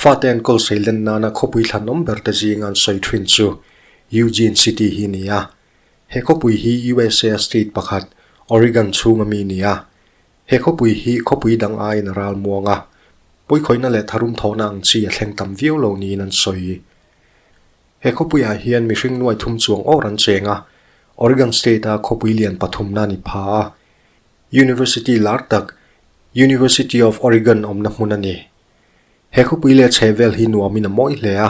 Fate enkawl seilen nana khawpui thlanawm ber te zinga an sawi thin chu Eugene City hi a ni a. He khawpui hi USA state pakhat Oregon chhunga mi a ni a. He khawpui hi khawpui dang aiin a ral muang a, pawikhawihna leh tharum thawhna ang chi a thleng tam viau lo niin an sawi. He khawpuiah hian mihring nuai thum chuang awr an cheng a, Oregon State-a khawpui lian pathumna a ni pha a. University lar tak, University of Oregon awmna hmun a ni. He khawpui leh chhehvel hi nuamin a mawi hle a,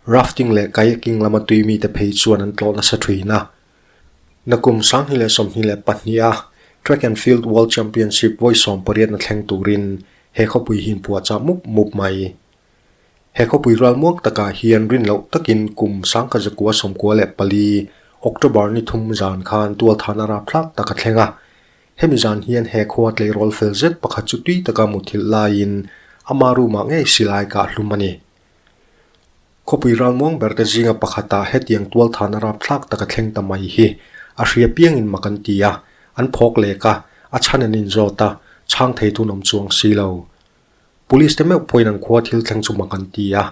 rafting leh kayaking lama tui mite phei chuan an tlawh nasa thin a. Nakum 2022 a Track and Field World Championship vawi 18 na thleng turin he khawpui hi inpuahchah mup mup mai. He khawpui ralmuak takah hian rin loh takin kum 1994 October ni thum zan khan tualthana rapthlak tak a thleng a. Hemi zan hian he khua tleirawl fel zet pakhat chu tui taka muthilh laiin ama room ah ngei silai kah hlum a ni. Khawpui ralmuang ber te zinga pakhatah hetiang tualthana rapthlak taka thleng ta mai hi a hria piangin mak an ti a, an phawk lek a, a chhan an inzawt a, chhang thei tun awm chuang si lo. Police te meuh pawhin an khua thil thleng chu mak an ti a,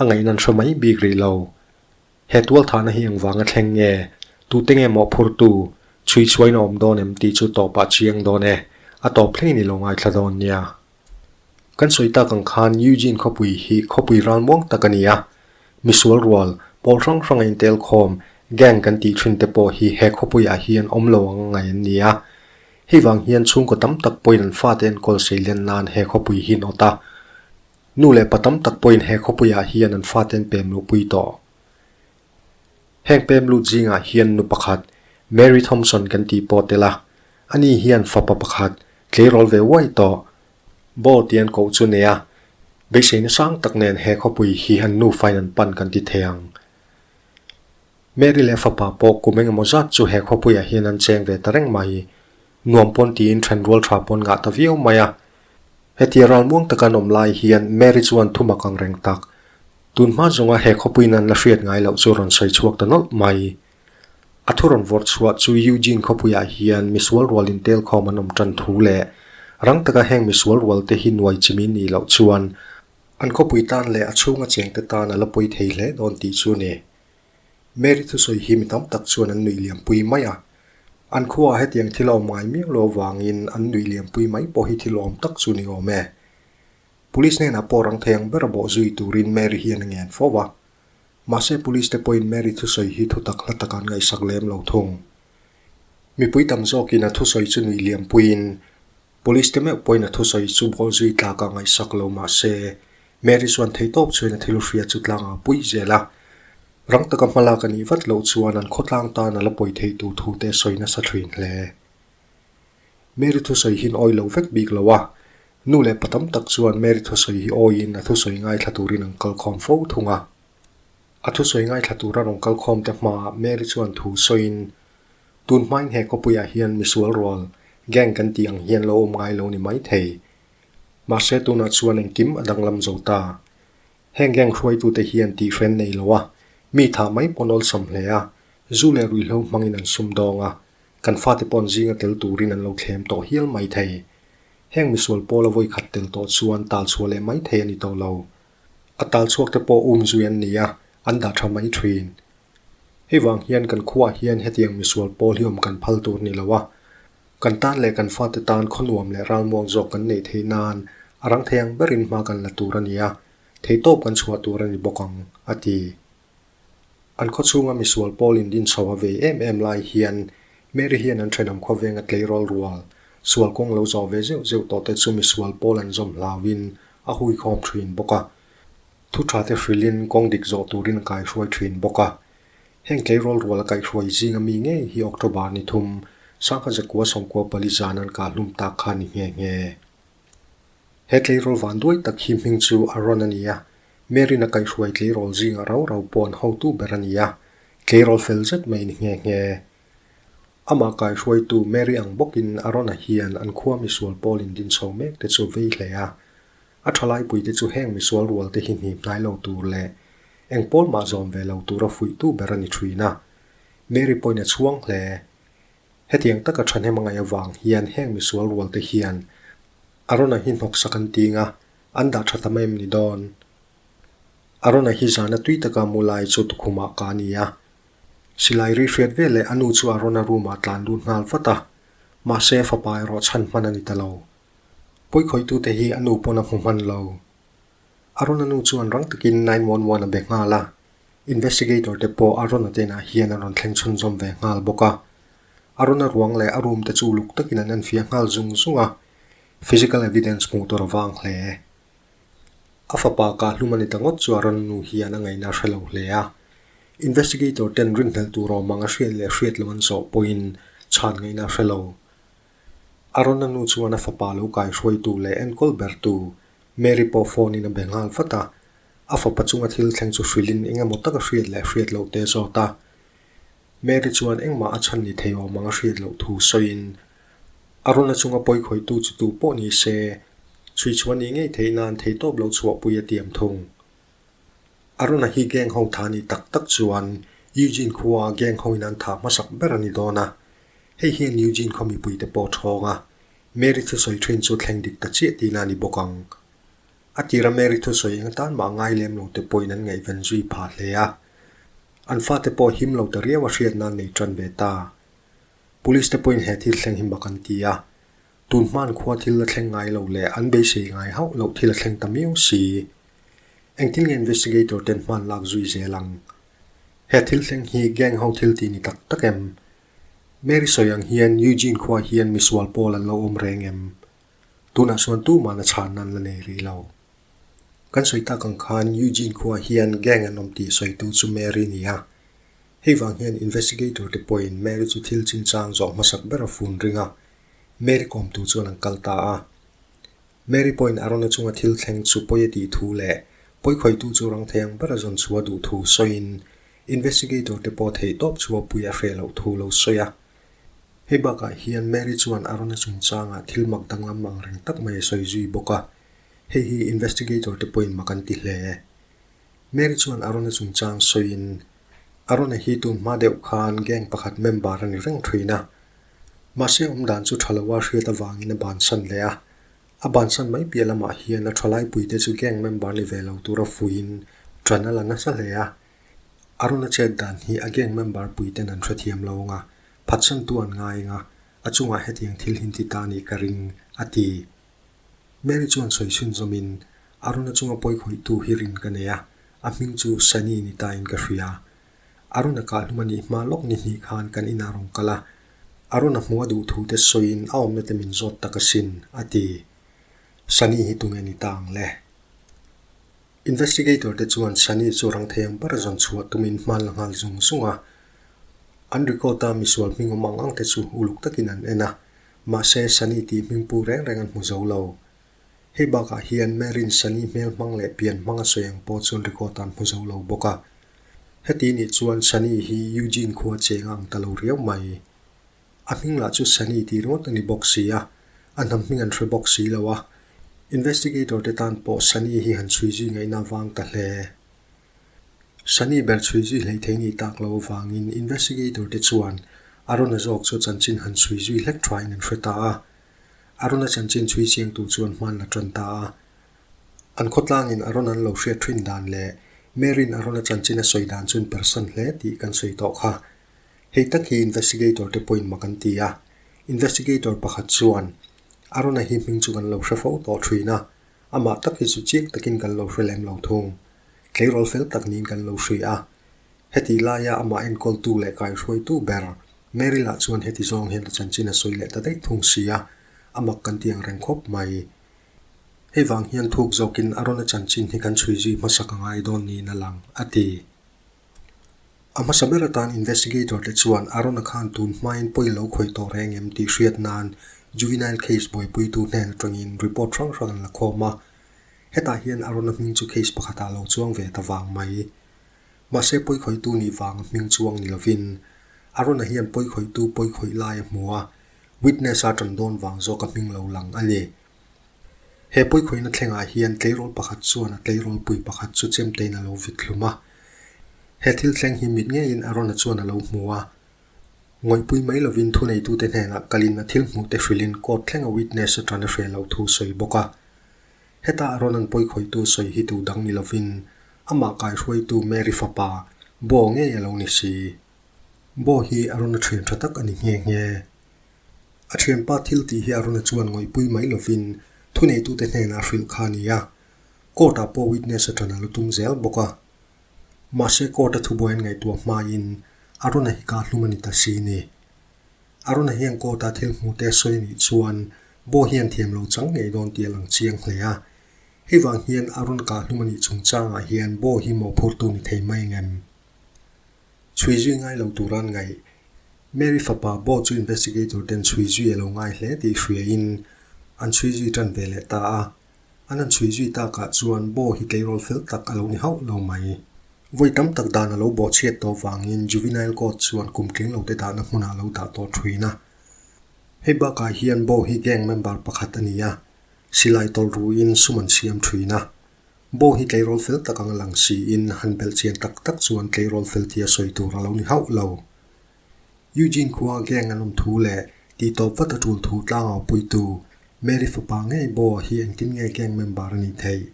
a ngaihna an hre mai bik rih lo. He tualthahna hi engvanga thleng nge? Tute nge mawhphurtu? Chhui chhuain a awm dawn em tih chu tawpah chiang dawn e. A tawp thlengin i lo ngaithla dawn nia. Kan sawi tak ang khan Eugene khawpui hi khawpui ralmuang tak a ni a. Misual rual, pawl hrang hrang a intel khawm, gang kan tih thin te pawh hi he khawpuiah hian awm lo ang ngai an ni a. Hei vang hian chhungkaw tam tak pawhin an fate enkawl seilen nan he khawpui hi an awt a. Nu leh pa tam tak pawhin he khawpuiah hian an fate an pem luhpui tawh. Heng pem lut zingah hian nu pakhat, Mary Thompson kan tih pawh tel a, ani hian fapa pakhat, tleirawl ve uai tawh, Bo tih an koh chu nei a, beiseina sang tak nen he khawpui hi an nufain an pan kan ti thei ang. Mary leh fapa pawh kum engemaw zat chu he khawpuiah hian an cheng ve ta reng mai. Nuam pawn tiin then rual tha pawn ngah ta viau mai a. Hetia ralmuang taka an awm lai hian Mary chuan thu mak ang reng tak, tun hma zawnga he khawpuiin an la hriat ngai loh chu rawn sawi chhuak ta nawlh mai. A thu rawn vawrh chhuah chu Eugene khawpuiah hian misual rual intel khawm an awm tan thu leh rang taka heng misual rual te hi nuai chimi nih loh chuan an khawpui tan leh a chhunga chengte tan a la pawi thei hle dawn tih chu a ni. Mary thusawi hi mi tam tak chuan an nuih liampui mai a. An khuaah hetiang thil a awm ngai miau lo avangin an nuih liampui mai pawh hi thil awm tak chu ni awm e. Police hnenah pawh rang thei ang ber a bawh zui turin Mary hian a ngen fo va. Mahse police te pawhin Mary thusawi hi thutak hla taka an ngaihsak lem lo thung. Mipui tam zawkin a thusawi chu nuih liampuiin Police te meuh pawhin a thusawi chu bawh zui tlak a ngaihsak lo mahse Mary chuan theitawp chuan a thil hria chu tlang a pui zel a. Rang taka hmalak a nih vat loh chuan an khawtlang tan a la pawi theih tur thu te sawi nasa thin hle. Mary thusawi hi an awi lo vek bik lo a, nu leh pa tam tak chuan Mary thusawi hi awiin a thusawi ngaithla turin an kalkhawm fo thung a. A thusawi ngaithla tura rawn kalkhawm te hmaah Mary chuan thu sawiin Tun hmain he khawpuiah hian misual rual, gang kan tih ang hian lo awm ngai lo ni mai thei. Mahse tunah chuan engkim a danglam zo ta. Heng gang hruaitute hian tihren nei lo a, mi thah mai pawn awlsam hle a, zu leh ruihhlo hmangin an sum dawng a, kan fate pawn zinga tel turin an lo thlem tawh hial mai thei. Heng misual pawla vawi khat tel tawh chuan tal chhuah leh mai thei a ni tawh lo. A tal chhuak te pawh um zui an ni a, an dah tha mai thin. Hei vang hian kan khuaah hian hetiang misual pawl hi awm kan phal tur ni lo a, kan tan leh kan fate tan khawnuam leh ralmuang zawk kan neih theih nan a rang thei ang berin hma kan la tur a ni a, theihtawp kan chhuah tur a ni bawk ang, a ti. An khawchhunga misual pawl indin chho a vei em em lai hian Mary hian an thenawm khawvenga tleirawl rual, sual kawng lo zawh ve zeuh zeuh tawh te chu misual pawl an zawm hlauin a huikhawm thin bawk a. Thu tha te hrilhin kawng dik zawh turin a kaihruai thin bawk a. Heng tleirawl rual a kaihruai zinga mi ngei hi October ni thum, Sangha Zakua Sawmkua pali zan an kahhlum tak kha ni nghe nghe. He tleirawl van duai tak hi hming chu Aaron a ni a, Mary'n a kaihruai tleirawl zingah rau rau pawh an hotu ber a ni a, tleirawl fel zet mai ni nghe nghe. Amah kaihruaitu Mary ang bawkin Aaron-a hian an khua misual pawl indin chho mek te chu vei hle a, A thalaipui te chu heng misual rual te hi hnim hnai lo tur leh eng pawl mah zawm ve lo tura fuihtu ber a ni thin a. Mary pawhin a chhuang hle. Hetiang taka thahnem a ngaih avang hian heng misual rual te hian Arona hi hnawksak an ting a, an dah tha ta mai em ni dawn? Arona hi zana tui taka mu lai chu tukhumah ka ni a. Silai ri hriat veleh a nu chu Arona room ah tlan lut nghal vat a, mahse a fapa erawh chhan hman a ni ta lo. Pawikhawitute hi a nu pawn a hmu hman lo. Arona nu chuan rang takin 911 a be nghal a, investigator te pawh Arona te inah hian an rawn thleng chhunzawm ve nghal bawk a. Arona ruang leh a room te chu uluk takin an enfiah nghal zung zung a, physical evidence hmuh tur a vang hle. A fapa kahlum a ni ta ngawt chu Arona nu hian a ngaihna a hre lo hle a. Investigator ten rinhlelh tur awm ang a hriat leh hriat lo an zawh pawhin chhan ngaihna a hre lo. Arona nu chuan a fapa lo kaihruaitu leh enkawl bertu Mary pawh phone in a be nghal vat a, a fapa chunga thil thleng chu hrilhin eng emaw taka hriat leh hriat loh te zawt a. Mary chuan engmah a chhan ni thei awm ang a hriat loh thu sawiin Arona chunga pawi khawihtu chu tu pawh ni se, chhui chhuah nih ngei theih nan theitawp lo chhuahpui a tiam thung. Arona hi gang ho tha nih tak tak chuan Eugene khua gang ho in an thah hmasak ber a ni dawn a, hei hian Eugene khaw mipuite pawh thawng a, Mary thusawi thin chu thleng dik ta chiah tihna a ni bawk ang. A tira Mary thusawi eng atan mah ngai lem lo te pawhin an ngaihven zui phah hle a. An fate pawh him lo ta riau a hriat nan nei tan ve ta. Police te pawhin he thil thleng hi mak an ti a. Tun hman khua thil la thleng ngai lo leh an beisei ngai hauh loh thil a thleng ta miau si. Engtin nge investigator ten hman lak zui zel ang? He thil thleng hi gang ho thil tih ni tak tak em? Mary sawi ang hian Eugene khua hian misual pawl an lo awm reng em? Tunah chuan tuman a chhanna an la nei rih lo. Kan sawi tak ang khan Eugene khua hian gang an awm tih sawitu chu Mary ni a. Hei vang hian investigator te pawhin Mary chu thil chinchang zawh hmasak ber a fun ring a, Mary kawmtu chuan an kal ta a. Mary pawhin Arona chunga thil thleng chu pawi a tih thu leh pawi khawitu chu rang thei ang bera zawn chhuah duh thu sawiin investigator te pawh theih tawp chu a pui a hreh loh thu lo sawi a. Hei bakah hian Mary chuan Arona chungchangah thil mak danglam ang reng tak mai a sawi zui bawk a, hei hi investigator te pawhin mak an ti hle. Mary chuan Arona chungchang sawiin Arona hi tun hma deuh khan gang pakhat member a ni reng thin a, Mahse awmdan chu tha loa hriat avangin a bansan leh a. A bansan mai piah lamah hian a thalaipuite chu gang member ni ve lo tura fuiin ṭan a la nasa hle a. Aruna chet dan hi a gang member puiten an hrethiam lo ang a, phatsantu an ngai ang a, a chungah hetiang thil hin ti ta nih ka ring, a ti. Mary chuan sawi chhun zawmin, Aruna chunga pawi khawihtu hi rin ka nei a, a hming chu Sunny ni tain ka hria. Aruna kahlum a nih hma lawk ni hnih khan kan inah rawn kal a, Aruna hmuh a duh thu te sawiin a awmna te min zawt tak asin, a ti. Sunny hi tunge ni ta ang le? Investigator te chuan Sunny chu rang thei ang ber zawn chhuah tumin hman la nghal zung zung a. An record a misual hming awm ang ang te chu uluk takin an en a, mahse Sunny tih hming pu reng reng an hmu zo lo. Hei bakah hian Mary'n Sunny hmel hmang leh pian hmang a sawi ang pawh chuan record an hmu zo lo bawk a. Heti nih chuan Sunny hi Eugene khua cheng a ang ta lo riau mai. A hming lah chu Sunny tih ringawt a ni bawk si a, a hnam hming an hre bawk si lo a. Investigator te tan pawh Sunny hi han chhui zui ngaihna avang ta hle. Sunny ber chhui zui hlei thei nih tak lo avangin investigator te chuan Arona zawk chu chanchin han chhui zui hlek thain an hre ta a. Arona chanchin chhui chiangtu chuan hman la tan ta a. An khawtlangin Arona an lo hriat thin dan leh Mary'n Arona chanchin a sawi dan chu inpersan hle tih kan sawi tawh kha. Hei tak hi investigator te pawhin mak an ti a. Investigator pakhat chuan, Arona hi hming chu kan lo hre fo tawh thin a, amah tak hi chu chiang takin kan lo hre lem lo thung. Tleirawl fel tak niin kan lo hria a. Heti laia amah enkawltu leh kaihruaitu ber Mary lah chuan heti zawng hian a chanchin a sawi leh ta daih thung si a, a mak kan ti ang reng khawp mai. Hei vang hian thuk zawkin Arona chanchin hi kan chhui zui hmasak a ngai dawn niin a lang, a ti. A hmasa ber atan investigator te chuan Arona khan tun hmain pawi lo khawih tawh reng em tih hriat nan juvenile case buaipuitu hnen atangin report hrang hrang an la khawm a. Hetah hian Arona hming chu case pakhatah lo chuang ve ta vang mai. Mahse pawi khawihtu nih vang hming chuang ni lovin Arona hian pawi khawihtu pawi khawih lai a hmu a, witness a tan dawn vang zawk a hming lo lang a ni. He pawikhawihna thlengah hian tleirawl pakhat chuan a tleirawlpui pakhat chu chemtein a lo vit hlum a. He thil thleng hi mit ngeiin Arona chuan a lo hmu a. Ngawihpui mai lovin thuneitute hnenah kalin a thil hmuhte hrilhin court thlenga witness atan a hreh loh thu sawi bawk a. Heta Arona'n pawikhawihtu sawi hi tu dang ni lovin. Amah kaihruaitu Mary fapa Bo ngei a lo ni si. Bo hi Arona thian tha tak a ni nghe nghe. A thianpa thil tih hi Arona chuan ngawihpui mai lovin thuneitute hnenah a hrilh kha a ni a. Court-ah pawh witness a ṭan a la tum zel bawk a. Mahse court-a thubuai an ngaihtuah hmain Arona hi kah hlum a ni ta si ni. Arona hian court-a thil hmuhte a sawi a nih chuan Bo hian thiam lo chang ngei dawn tih a lang chiang hle a. Hei vang hian Arona kah hlum a nih chungchangah hian Bo hi mawhphurtu ni thei mai ngem? Chhui zui ngai lo tura an ngaih. Mary fapa Bo chu investigator ten chhui zui a lo ngai hle tih hriain an chhui zui tan ve leh ta a. An han chhui zui takah chuan Bo hi tleirawl fel tak a lo ni hauh lo mai. Vawi tam tak dan a lo bawhchhiat tawh vangin Juvenile Court chuan kum tling lote dahna hmunah a lo dah tawh thuin a. Hei bakah hian Bo hi gang member pakhat a ni a, silai tawlh ruin sum an siam thuin a. Bo hi tleirawl fel tak ang a lang siin han belh chian tak tak chuan tleirawl fel tia sawi tur a lo ni hauh lo. Eugene khua gang an awm thu leh tihtawp vat a tul thu tlangau puitu Mary fapa ngei Bo hi engtin nge gang member a nih theih?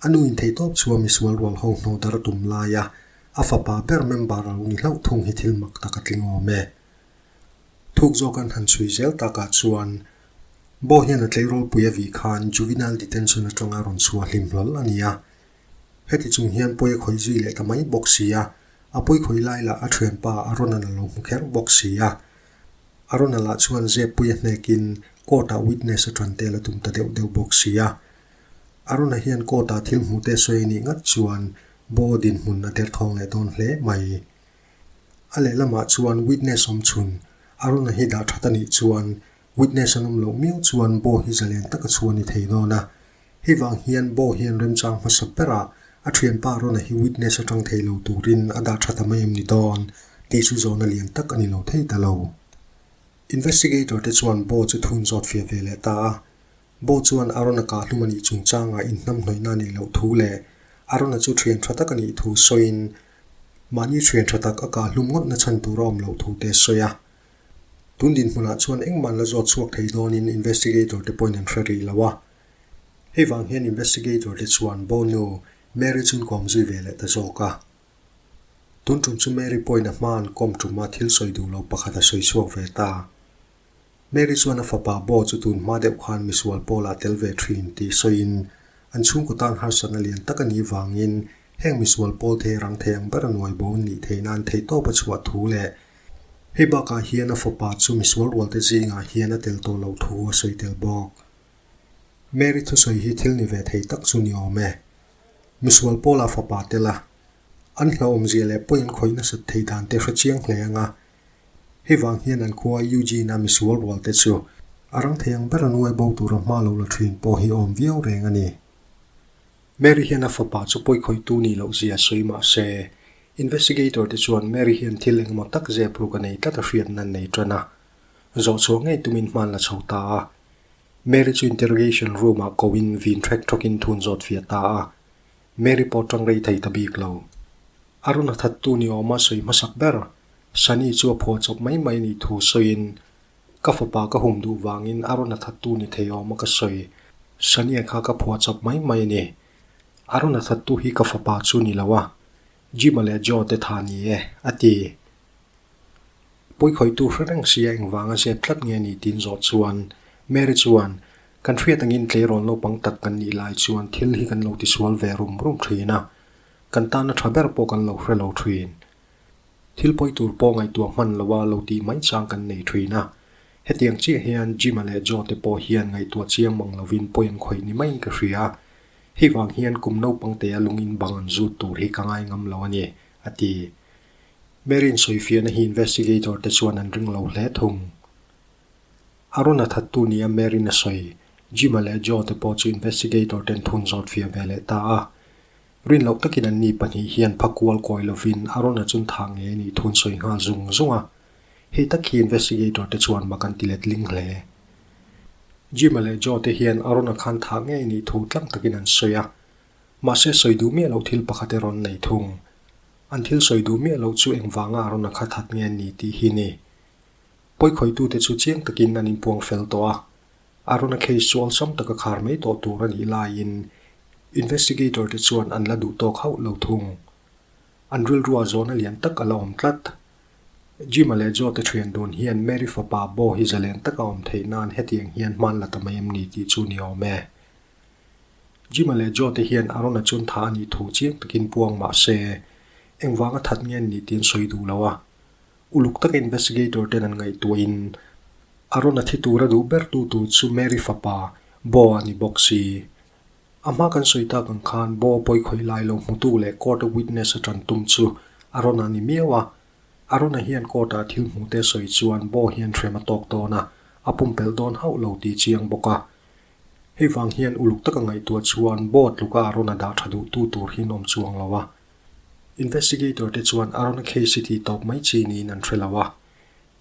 A nu in theihtawp chhuah misual rual ho hnawh dar a tum laia a fapa ber member a lo ni hlauh thung hi thil mak tak a tling awm e. Thuk zawk an han chhui zel takah chuan Bo hian a tleirawlpui a vih khan juvenile detention atanga rawn chhuah hlim hlawl a ni a. Heti chung hian pawi a khawih zui leh ta mai bawk si a, a pawi khawih lai lah a thianpa Arona a lo hmu kher bawk si a. Arona lah chuan zeppui a hnekin court-ah witness a tan tel a tum ta deuh deuh bawk si a. Arona hian court-ah thil hmuhte sawi a nih ngat chuan Bo dinhmun a derthawng leh dawn hle mai. A lehlamah chuan witness awm chhun Arona hi dah that a nih chuan witness an awm loh miau chuan Bo hi zalen taka chhuah a ni thei dawn a. Hei vang hian Bo hian remchang hmasa berah a thianpa Arona hi witness atang thei lo turin a dah tha ta mai em ni dawn tih chu zawhna lian tak a ni lo thei ta lo. Investigator te chuan Bo chu thun zawt fiah ve leh ta a. Bo chuan Arona kah hlum a nih chungchangah inhnamhnawihna a nih loh thu leh Arona chu thian tha tak a nih thu sawiin Mahni thian tha tak a kah hlum ngawt na chhan tur a awm loh thu te a sawi a. Tun dinhmunah chuan engmah an la zawt chhuak thei dawnin investigator te pawhin an hre rih lo a. Hei vang hian investigator te chuan Bo nu Mary chu an kawm zui ve leh ta zawk a. Tun tum chu Mary pawhin a hma an kawm tuma thil sawi duh lo pakhat a sawi chhuak ve ta. Mary chuan a fapa Bo chu tun hma deuh khan misual pawlah tel ve thin tih sawiin an chhungkaw tan harsatna lian tak a nih vangin heng misual pawl thei rang thei ang ber a nuai bo nih theih nan theihtawp a chhuah thu leh hei bakah hian a fapa chu misual rualte zingah hian a tel tawh loh thu a sawi tel bawk. Mary thusawi hi thil ni ve thei tak chu ni awm e. Misual pawlah fapa tel a, an hlauhawmzia leh pawi an khawih nasat thei dan te hre chiang hle ang a, Hei vang hian an khua Eugene-a misual rual te chu a rang thei ang ber a nuai bo tura hma lo la thin pawh hi awm viau reng a ni. Mary hian a fapa chu pawikhawihtu nih loh zia sawi mah se, investigator te chuan Mary hian thil engemaw tak zep ruk a nei tlat a hriatna an nei tan a. Zawh chhuah ngei tumin hman la chho ta a. Mary chu interrogation room-ah koin vin hrek thawkin thun zawt fiah ta a. Mary pawh tang rei thei ta bik lo. A rawn hathattu ni awma sawi hmasak ber, Sunny chu a phuah chawp mai mai nih thu sawiin, Ka fapa ka hum duh vangin a rawn hathattu ni thei awma ka sawi. Sunny-a kha ka phuah chawp mai mai a ni. A rawn hathattu hi ka fapa chu ni lo a, Jim-a leh Joe te tha ni e, a ti. Puikhawihtu hre reng sia engvanga zep tlat nge ni tiin zawh chuan Mary chuan, Kan hriat angin tleirawl naupang tak kan nih lai chuan thil hi kan lo tisual ve rum rum thin a, kan tana tha ber pawh kan lo hre lo thin. Thil pawi tur pawh ngaihtuah hman loa lo tih mai chang kan nei thin a. Hetiang chiah hian Jim-a leh Joe te pawh hian ngaihtuah chiang mang lovin pawi an khawih ni maiin ka hria. Hei vang hian kum naupang tea lungin bang an zut tur hi ka ngai ngam lo a ni, a ti. Mary-in sawifiahna hi investigator te chuan an ring lo hle thung. A rawn a thattu nia Mary-in a sawi, Jim-a leh Joe te pawh chu investigator ten thun zawt fiah ve leh ta a. Rin loh takin an ni pahnih hian pha kual kawi lovin a rawn a chun thah ngei a nih thun sawi nghal zung zung a. Hei tak hi investigator te chuan mak an ti let ling hle. Jim-a leh Joe te hian a rawn a khan thah ngei a nih thu tlang takin an sawi a. Mahse sawi duh miah loh thil pakhat erawh an nei thung. An thil sawi duh miah loh chu engvanga a rawn a kha that nge an ni tih hi ni. Pawikhawitute chu chiang takin an inpuang fel tawh a, a rawn a case chu awlsam taka khar mai tawh tur a nih laiin. Investigator te chuan an la duh tawk hauh lo thung. An rilrua zawhna lian tak a la awm tlat. Jim-a leh Joe te thian dun hian Mary fapa Bo hi zalen taka awm theih nan hetiang hian hman la ta mai em ni tih chu ni awm e. Jim-a leh Joe te hian Aaron-a chun tha a nih thu chiang takin puang mah se, engvanga that nge an nih tih an sawi duh lo a. Uluk taka investigator ten an ngaihtuahin Aaron-a thi tura duh ber tu tur chu Mary fapa Bo-a ni bawk si. A hma kan sawi tak ang khan Bo pawi khawih lai lo hmutu leh court-a witness a tan tum chu Aaron-a ni miau a. Aaron-a hian court-ah thil hmuhte sawi chuan Bo hian hrem a tawk dawn a, a pumpelh dawn hauh lo tih chiang bawk a. Hei vang hian uluk taka ngaihtuah chuan Bo tluka Aaron-a dah tha duhtu tur hi an awm chuang lo a. Investigator te chuan Aaron-a case hi tih tawp mai chi niin an hre lo a.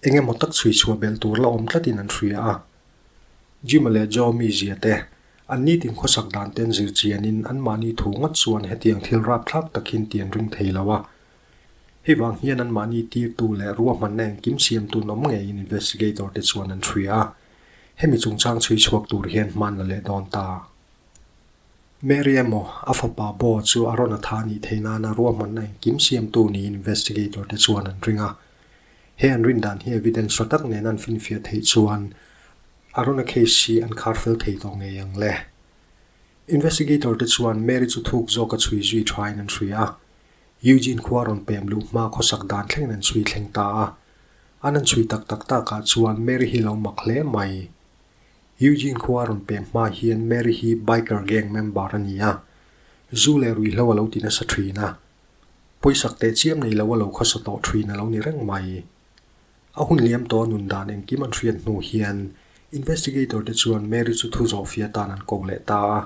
Eng emaw tak chhui chhuah belh tur la awm tlatin an hria a. Jim-a leh Joe mizia te, an nitin khawsak dan ten zir chianin anmahni thu ngawt chuan hetiang thil rapthlak takin ti an ring thei lo a. Hei vang hian anmahni tirtu leh ruahmanna engkim siamtun awm ngeiin investigator te chuan an hria a. Hemi chungchang chhui chhuak tur hian hman la leh dawn ta. Mary emaw a fapa Bo chu a rawn a tha nih theih nana ruahmanna engkim siamtu niin investigator te chuan an ring a. He an rin dan hi evidence tha tak nen an finfiah theih chuan a rawn a case hi an khar fel thei tawh ngei ang le. Investigator te chuan Mary chu thuk zawk a chhui zui thain an hria a. Eugene khua rawn pem luh hma khawsak dan thlengin an chhui thleng ta a. An an chhui tak tak takah chuan Mary hi lo mak hle mai. Eugene khua rawn pem hma hian Mary hi biker gang member a ni a. Zu leh ruihhlo a lo ti nasa thin a. Pawisak teh chiam nei lo a lo khawsa tawh thin a lo ni reng mai. A hun liam tawh a nun dan engkim an hriat hnu hian investigator te chuan Mary chu thu zawh fia tan an ko leh ta a.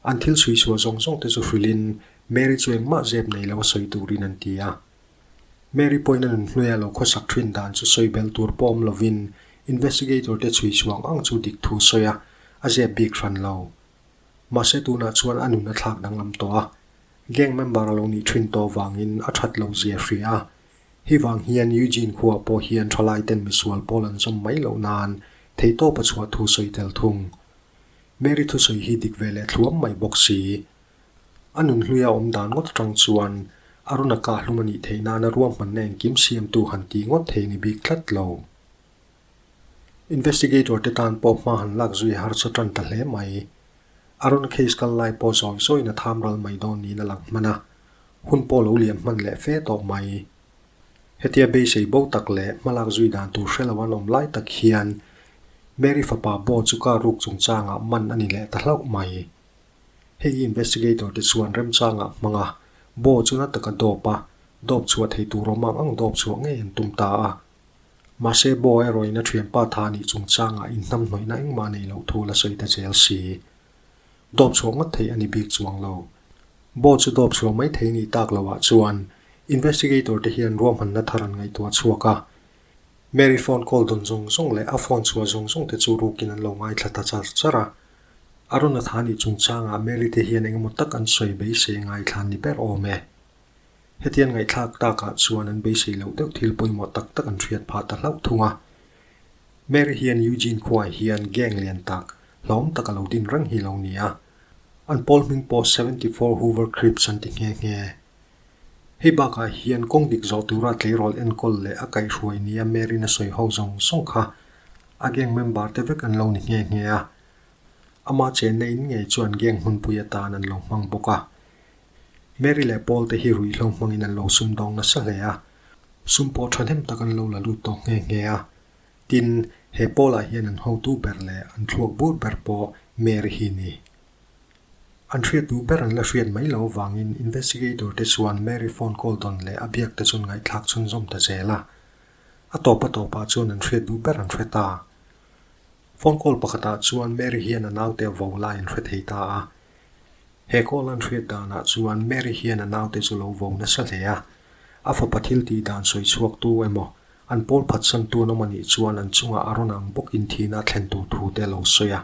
An thil chhui chhuah zawng zawng te chu hrilhin Mary chu engmah zep nei lo a sawi turin an ti a. Mary pawhin a nun hnuaia lo khawsak thin dan chu sawi belh tur pawh awm lovin investigator te chhui chhuang ang chu dik thu sawi a, a zep bik hran lo. Mahse tunah chuan a nun a thlak danglam tawh a, gang member a lo nih thin tawh vangin a that lo zia hria a. Hei vang hian Eugene khuaah pawh hian thalai ten misual pawl an zawm mai loh nan theihtawp a chhuah thu sawi tel thung. Mary thusawi hi dik ve leh thluam mai bawk si. A nun hluia awm dan ngawt atang chuan a rawn a kah hlum a nih theih nana ruahmanna engkim siamtu han tih ngawt thei ni bik tlat lo. Investigator te tan pawh hma han lak zui harsa tan ta hle mai. A rawn case kal lai pawh zawi zawiin a tham ral mai dawn niin a lang hman a, hun pawh lo liam hman leh fe tawh mai. Hetia beisei bo tak leh hmalak zui dan tur hre lo an awm lai tak hian Mary fapa Bo chu car ruk chungchangah man a ni leh ta hlauh mai. Hei hi investigator te chuan remchangah hmang a, Bo chu na taka dawp a, dawp chhuah thei tur awm ang ang dawp chhuah ngei an tum ta a. Mahse Bo erawhin a thianpa tha nih chungchangah inhnamhnawihna engmah nei loh thu la sawi ta zel si. Dawp chhuah ngawt theih a ni bik chuang lo. Bo chu dawp chhuah mai thei nih tak loh ah chuan investigator te hian ruahmanna thar an ngaihtuah chhuak a. Mary phone call dawn zawng zawng leh a phone chhuah zawng zawng te chu rukin an lo ngaithla ta char char a. Arun a tha nih chungchangah Mary te hian engemaw tak an sawi beisei ngaithla an ni ber awm e. Hetiang ngaihthlak takah chuan an beisei loh deuh thil pawimawh tak tak an hriat phah ta hlauh thung a. Mary hian Eugene khuaah hian gang lian tak, hlawm tak a lo din reng hi lo ni a. An pawl hming pawh 74 Hoover Crips an ti nghe nghe. Hei bakah hian kawng dik zawh tura tleirawl enkawl leh a kaihhruai nia Mary-na sawi ho zawng zawng kha a gang member te vek an lo ni nghe nghe a. Ama chenna in ngei chuan gang hmunpui atan an lo hmang bawk a. Mary leh Paul te hi ruihhlo hmangin an lo sumdawng nasa hle a, sum pawh thahnem tak an lo la lut tawh nghe nghe a. Tin, he Paul-ah hian an hotu ber leh an thluak bur ber pawh Mary hi ni. An hriat duh ber an la hriat mai loh avangin investigator te chuan Mary phone call dawn leh a biak te chuan ngaihthlak chhunzawm ta zel a. A tawp a tawpah chuan an hriat duh ber an hre ta. Phone call pakhatah chuan Mary hian a naute a vo lai an hre thei ta a. He call an hriat danah chuan Mary hian a naute chu lo vo nasa hle a, a fapa thil tih dan sawi chhuaktu emaw, an pawl phatsantu an awm a nih chuan an chungah a rawn ang bawkin thihna a thlen tur thu te a lo sawi a.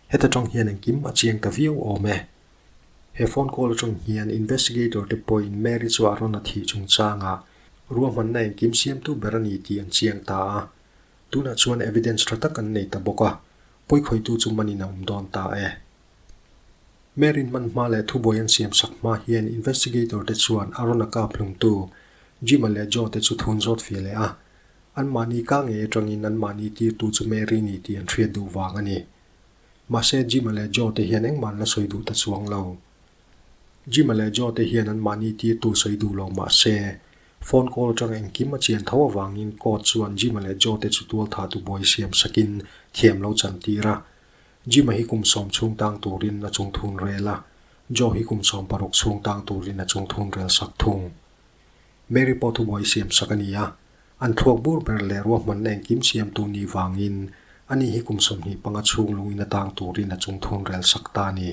Heta tang hian engkim a chiang ta viau awm e. He phone call atang hian investigator te pawhin Mary chu a rawn a thih chungchangah ruahmanna engkim siamtu ber a ni tih an chiang ta a. Tunah chuan evidence tha tak an nei ta bawk a, pawikhawitu chu manin a awm dawn ta e. Mary'n man hma leh thubuai an siam sak hma hian investigator te chuan Aaron-a kap hlumtu Jim-a leh Joe te chu thun zawt fia leh a. Anmahni ka ngei atangin anmahni tirtu chu Mary ni tih an hriat duh vang a ni. Mahse Jim-a leh Joe te hian engmah an la sawi duh ta chuang lo. Jim-a leh Joe te hian anmahni tirtu sawi duh lo mah se, phone call atanga engkim a chian tho avangin court chuan Jim-a leh Joe te chu tualthahtu buai siam sakin thiam lo chantir a. Jim-a hi kum sawm chhung tang turin a chung thun rel a, Joe hi kum 16 chhung tang turin a chung thun rel sak thung. Mary pawh thubuai siam sak a ni a, an thluak bur ber leh ruahmanna engkim siamtu ni vangin ani hi kum 25 chhung lungin a tang turin a chung thun rel sak ta a ni.